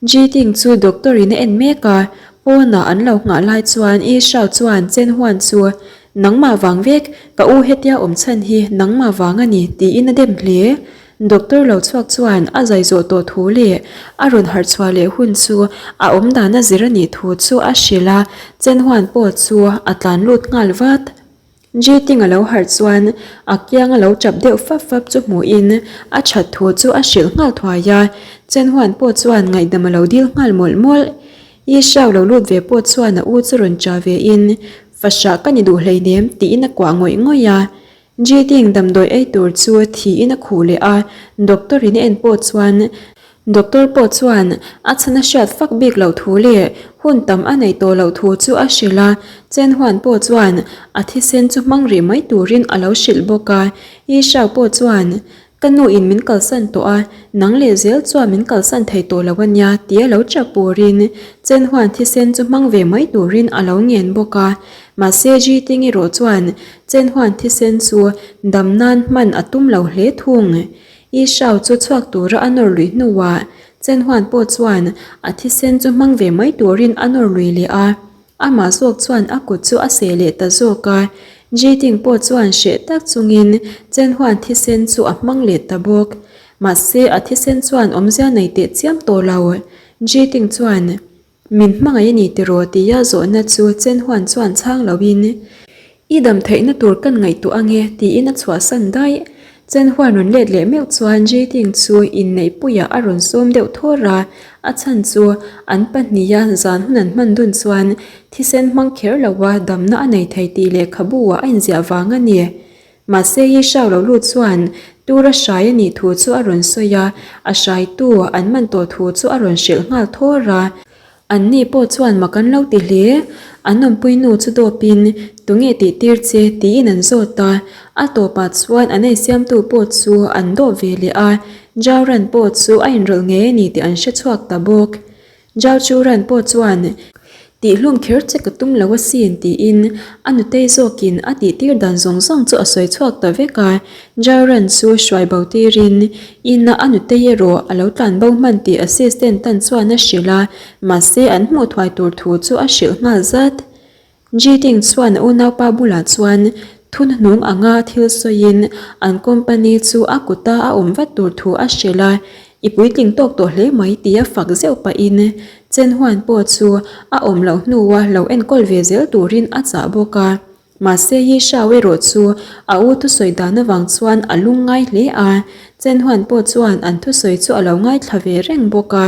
Ji Ting chu doctor in a en mek a, pawnah an lo nghah lai chuan Yi Shao chuan Chen Huan chu, Nangmah vang vek, ka u hetia awm chhan hi nangmah vang a ni, tiin a dem hle. Doctor lo chhuak chuan a zai zawh tawh thu leh a rawn harh chhuah leh hun chu a awm dan a zir a nih thu chu a hrilh a, Chen Huan pawh chu a tlan lut nghal vat. Ji Ting a lo harh chuan a kiang a lo tap deuh fap fap chu hmuhin a that thu chu a hrilh nghal thuai a, Chen Huan pawh chuan ngaihdam a lo dil nghal mawlh mawlh. Yi Shao lo lut ve pawh chuan a u chu rawn cha ve in, Fahrah ka ni duh hleinem tiin a kuah ngawih ngawih a. Ji Ting damdawi ei tur chu thiin a khuh leh a, doctor in a en pawh chuan Doctor pawh chuan a chhan a hriat fak bik loh thu leh hun tam a neih tawh loh thu chu a hrilh a, Chen Huan pawh chuan a thisen chu hmang rih mai turin a lo hrilh bawk a. Yi Shao pawh chuan, Ka nu in min kalsan tawh a, nang leh zel chuan min kalsan thei tawh lo a nia tia lo chak purin Chen Huan thisen chu hmang ve mai turin a lo ngen bawk a. Mahse Ji Ting erawh chuan Chen Huan thisen chu dam nan hman a tum lo hle thung. I Shao chu chhuak tura a nawr lui hnuah Chen Huan pawh chuan a thisen chu hmang ve mai turin a nawr lui leh a, amah zawk chuan a kut chu a seh leh ta zawk a. Ji Ting pawh chuan hreh tak chungin Chen Huan thisen chu a hmang leh ta bawk. Mahse a thisen chuan awmzia nei teh chiam tawh lo. Ji Ting chuan. Min hmangaih a ni tiraw tia zawhna chu Chen Huan chuan chhang loin, I dam theihna tur kan ngaihtuah ange tiin a chhuahsan daih. Chen Huan rawn let leh meuh chuan Ji Ting chu inneihpuiah a rawn sawm deuh thawr a, a chhan chu an pahniha zan hun an hman dun chuan thisen hmang kher loa damna a nei thei tih lehkhabu-ah a inziah vang a ni. Mahse Yi Shao lo lut chuan tura hrai a nih thu chu a rawn sawi a, a hraitu an man tawh thu chu a rawn hrilh nghal thawr a. An ni pawh chuan mak an lo ti hle. An awmpui nu chu dawpin, Tunge tih tir che? tiin an zawt a. A tawpah chuan an eisiamtu pawh chu an dawp ve leh a, Zhao Ran pawh chu a inrawlh ngei a ni tih an hre chhuak ta bawk. Zhao Chu Ran pawh chuan, Tihhlum kher che ka tum lo asin tiin a nutei zawkin a tihtir dan zawng zawng chu a sawi chhuak ta vek a. Zhao Ran chu hruai bo tirin ina a nutei erawh a lo tlan bo hman tih assistant tan chuan a hrilh a, mahse an hmuh thuai tur thu chu a hrilh nghal zat. Ji Ting chuan a unaupa bulah chuan thunhnung anga thil sawiin an company chu a kuta a awm vat tur thu a hrilh a, I puitling tawk tawh hle mai tia fak zeuh pahin Chen Huan pawh chu a awm loh hnua lo enkawl ve zel turin a chah bawk a. Mahse Yi Shao erawh chu a u thusawi dan avang chuan a lungngai hle a, Chen Huan pawh chuan an thusawi chu a lo ngaithla ve reng bawk a.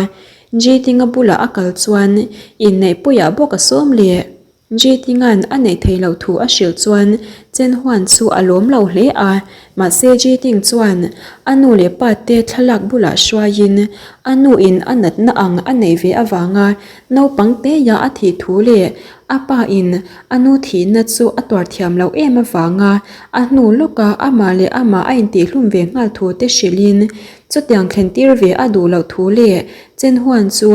Ji Tinga bulah a kal chuan inneihpuiah bawk a sawm leh. Ji Tinga'n a neih theih loh thu a hrilh chuan Chen Huan chu a lawm lo hle a, mahse Ji Ting chuan a nu leh pa te thlalak bulah hruaiin a nu in a natna ang a neih ve avanga naupang teia a thih thu leh a pa in a nu thihna chu a tuar thiam loh em avanga a hnu lawka amah leh amah a intihhlum ve nghal thu te hrilhin Chutiang thlentir ve a duh loh thu leh Chen Huan chu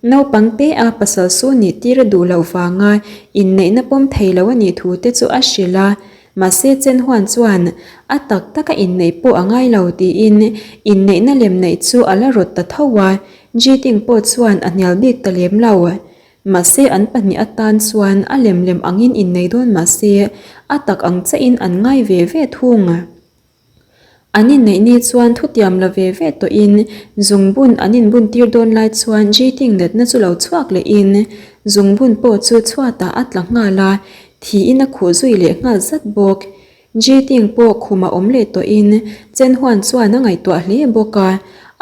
naupang te a pasal su nih tir a duh loh vanga inneihna pawm thei lo a nih thu te chu a hrilh a. Mahse Chen Huan chuan a tak taka inneih pawh a ngai lo tiin inneihna lem neih chu a la rawt ta tho a, Ji Ting pawh chuan a hnial bik ta lem lo. Mahse an pahnih atan chuan a lem lem angin innei dawn mahse a tak ang chiahin an ngai ve ve thung. An inneih ni chuan thutiam la ve ve tawhin zungbun an inbun tir dawn lai chuan Jting natna chu lo chhuak lehin zungbun pawh chu chhuatah a tla nghal a, thiin a khuh zui leh nghal zat bawk. Jting pawh khuma awm leh tawhin Chen Huan chuan a ngaihtuah hle bawk a,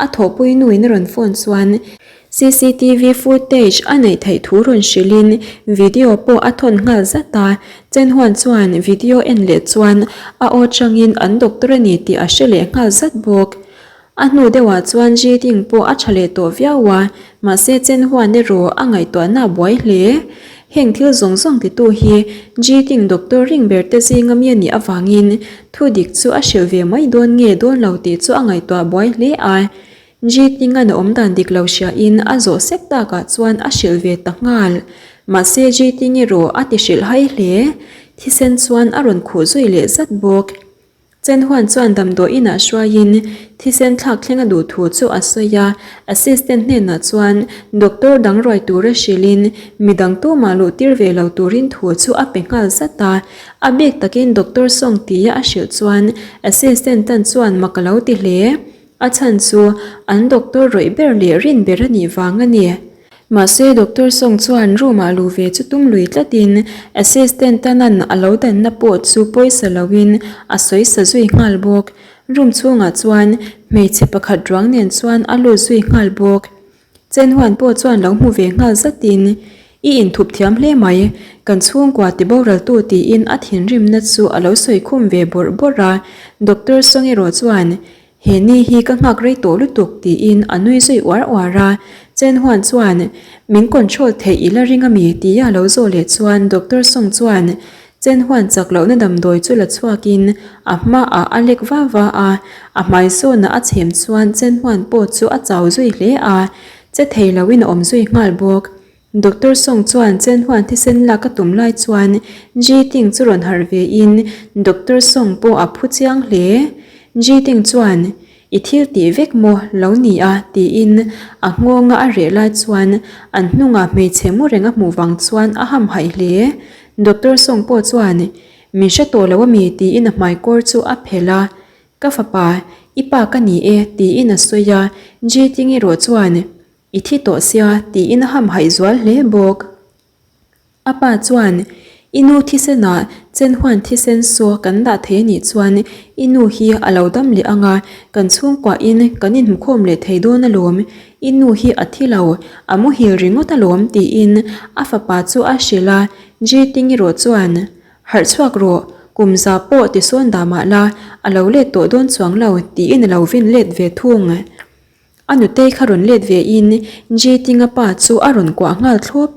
a thawhpui nuin a rawn phone chuan CCTV footage a neih theih thu rawn hrilhin video pawh a thawn nghal zat a, Chen Huan chuan video en leh chuan a aw changin an doctor a ni tih a hre leh nghal zat bawk. A hnu deuhah chuan Ji Ting pawh a tha leh tawh viau a, mahse Chen Huan erawh a ngaihtuahna a buai hle. Heng thil zawng zawng titu hi Ji Ting doctor ring ber te zinga mi a nih avangin thu dik chu a hrilh ve mai dawn nge dawn lo tih chu a ngaihtuah buai hle a. Ji Tinga'n a awmdan dik lo hriain a zawh sek takah chuan a hrilh ve ta nghal. Mahse Ji Ting erawh a ti hrilh hai hle. Thisen chuan a rawn khuh zui leh zat bawk. Chen Huan chuan damdawi inah hruaiin thisen thlak thleng a duh thu chu a sawi a, assistant hnenah chuan doctor dang ruai tura hrilhin midang tumah luh tir ve lo turin thu chu a pe nghal zat a. A bik takin doctor Song tia a hrilh chuan assistant tan chuan mak a lo ti hle. A chhan chu an doctor rawih ber leh rin ber a nih vang a ni. Mahse Doctor Song chuan room ah luh ve chu tum lui tlatin assistant Tanan a lo danna pawh chu pawisa loin a sawi sa zui nghal bawk. Room chhungah chuan hmeichhe pakhat ruang nen chuan a lut zui nghal bawk. Chen Huan pawh chuan lo hmu ve nghal zatin, I inthup thiam hle mai, kan chhungkua ti boraltu tiin a thinrimna chu a lo sawi khum ve bawrh bawrh a. Doctor Song erawh chuan, He ni hi ka nghak rei tawh lutuk tiin a nui zui uar uar a, Chen Huan chuan min control theih i la ring ami tia a lo zawh leh chuan Doctor Song chuan Chen Huan chak lohna damdawi chu la chhuakin a hmaah a lek va va a, a hmai zawnah a chhem chuan Chen Huan pawh chu a chau zui hle a, che thei loin a awm zui nghal bawk. Doctor Song chuan Chen Huan thisen lak a tum lai chuan Ji Ting chu rawn harh ve in Doctor Song pawh a phu chiang hle. Ji Ting chuan, I thil tih vek maw lo ni a? tiin a nghawnga a reh lai chuan an hnungah hmeichhe mu reng a hmuh vang chuan a hamhaih hle. Doctor Song pawh chuan, Min hre tawh lo ami? tiin a hmaikawr chu a phelh a. Ka fapa, i pa ka ni e tiin a sawi a. Ji Ting erawh chuan, I thi tawh sia tiin a hamhaih zual hle bawk. A pa chuan, I nu thisenah Chen Huan thisen saw kan dah thei a nih chuan i nu hi a lo dam leh ang a, kan chhungkuahin kan inhmukhawm leh thei dawn alawm. I nu hi a thi lo, a muhil ringawt alawm tiin a fapa chu a hrilh a, Ji Ting erawh chuan, Harh chhuak rawh, kum za pawh tisawn dah mah la, a lo let tawh dawn chuang lo tiin a lo vin let ve thung. A nutei kha rawn let ve in Ji Tinga pa chu a rawn kuah nghal thlawp.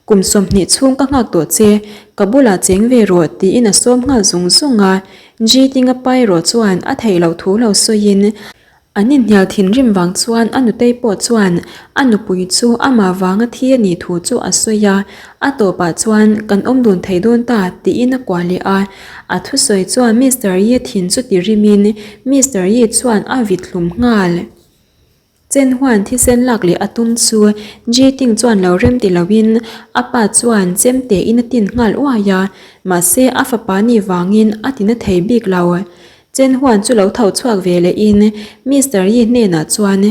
Kum 20 chhung ka nghak tawh che, ka bulah cheng ve rawh tiin a sawm nghal zung zung a. Ji Tinga pa erawh chuan a theih loh thu lo sawiin an inhnial thinrim vang chuan a nutei pawh chuan a nupui chu amah vanga thi a nih thu chu a sawi a. A tawpah chuan kan awm dun thei dawn ta tiin a kuah leh a. A thusawi chuan Mister Yi thin chu ti rimin Mister Yi chuan a vit hlum nghal. Chen Huan thisen lak leh a tum chu Ji Ting chuan lo rem ti loin a pa chuan chem tein a tin nghal uai a, mahse a fapa nih vangin a tina thei bik lo. Chen Huan chu lo tho chhuak ve lehin Mister Yi hnenah chuan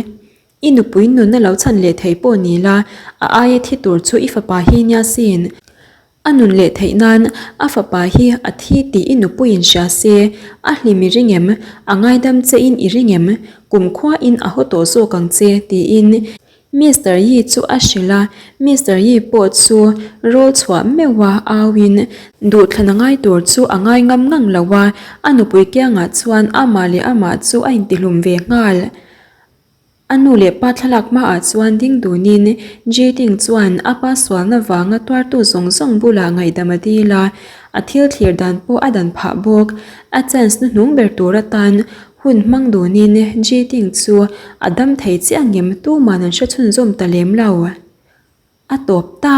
I nupui nunna lo chhan leh thei pawh ni la, a aia thi tur chu i fapa hi nia sin. A nun leh theih nan a fapa hi a thi tih i nupuiin hria se, a hlim i ring em? A ngaidam che in i ring em? Kumkhua in a haw tawh zawk ang che, tiin Mister Yi chu a hrilh a. Mister Yi pawh chu rawl chhuah meuh a au in duhthlan a ngai tur chu a ngai ngam ngang lo a, a nupui kiangah chuan amah leh amah chu a intihlum ve nghal. A nu leh pa thlalak hmaah chuan ding dunin Jading chuan a pa sualna vanga tuartu zawng zawng bulah ngaihdam a dil a, a thil thlir dan pawh a dan phah bawk. A chance hnuhnung ber tur atan hun hmang dunin Jading chu a dam thei chiah ngem tuman an hre chhunzawm ta lem lo. A tawp ta!